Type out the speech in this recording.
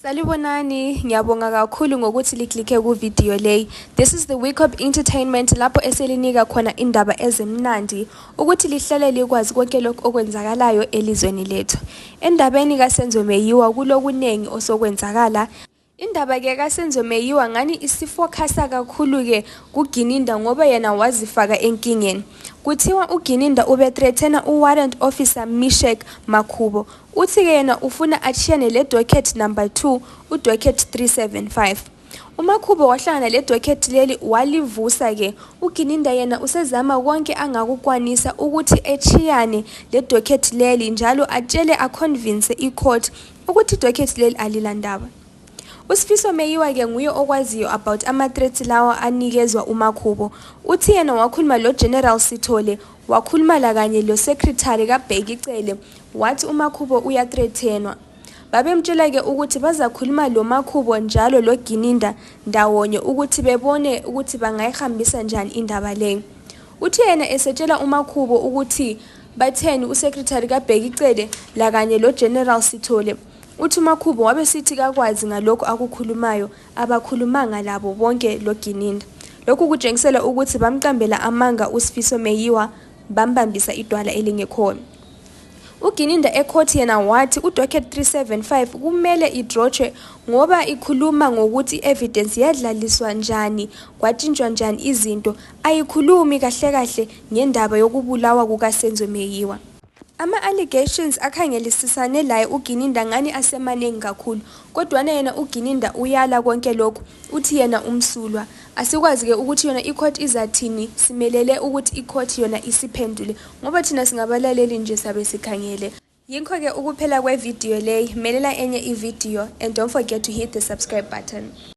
Salibonani, ngiyabonga kakhulu ngokuthi liklikhe ku video lay. This is the Week of Entertainment lapho eselinika khona indaba ezimnandi ukuthi lihlale likwazi konke lokho okwenzakalayo elizweni lethu. Endabeni kaSenzo Meyiwa kulokunengi osokwenzakala. Indaba ke kaSenzo Meyiwa ngani isifocus kakhulu ke kuGininda ngoba yena wazifaka enkingeni. Kuthiwa uGininda ubethreathena uwarrant officer Mishek Makhubo. Uthi ke yena ufuna achiyane le docket number 2 udocket 375. uMakhubo wahlangana le docket leli walivusa ke uGininda yena usezama konke angakukwanisa ukuthi echiyane le docket leli njalo atshele aconvince icourt ukuthi docket leli alilandaba. Usifiso Meyiwa ke nguye okwaziyo about ama-threats lawa anikezwa uMakhubo. Uthi yena wakhuluma lo General Sithole, wakhuluma la kanye lo secretary kaBhekicele, wathi uMakhubo uyathreathenwa. Babemtshela ke ukuthi bazakhuluma lo Makhubo njalo lo Gininda ndawonye ukuthi bebone ukuthi bangayihambisa njani indaba leyo. Uthi yena esetshela uMakhubo ukuthi batheni usecretary kaBhekicele la kanye lo General Sithole. Uthi uMakhubo wabe sithi kakwazi ngalokho akukhulumayo abakhulumanga labo bonke lo Gininda. Lokhu kujengisela ukuthi bamqambela amanga uSifiso Meyiwa bambambisa idwala elingekhona. uGininda ecourt yena wathi udocket 375 kumele idrochwe ngoba ikhuluma ngokuthi evidence yadlaliswa njani kwatshintshwa njani izinto, ayikhulumi kahle kahle ngendaba yokubulawa kukaSenzo Meyiwa. Ama-allegations akhangelisisane laye uGininda ngani asemaningi kakhulu, kodwa yena uGininda uyala konke lokho, uthi yena umsulwa. Asikwazi ke ukuthi yona icourt izathini, simelele ukuthi icourt yona isiphendule ngoba thina singabalaleli nje sabe sikhangele. Yinko ke ukuphela kwe video le, melela enye ivideo and don't forget to hit the subscribe button.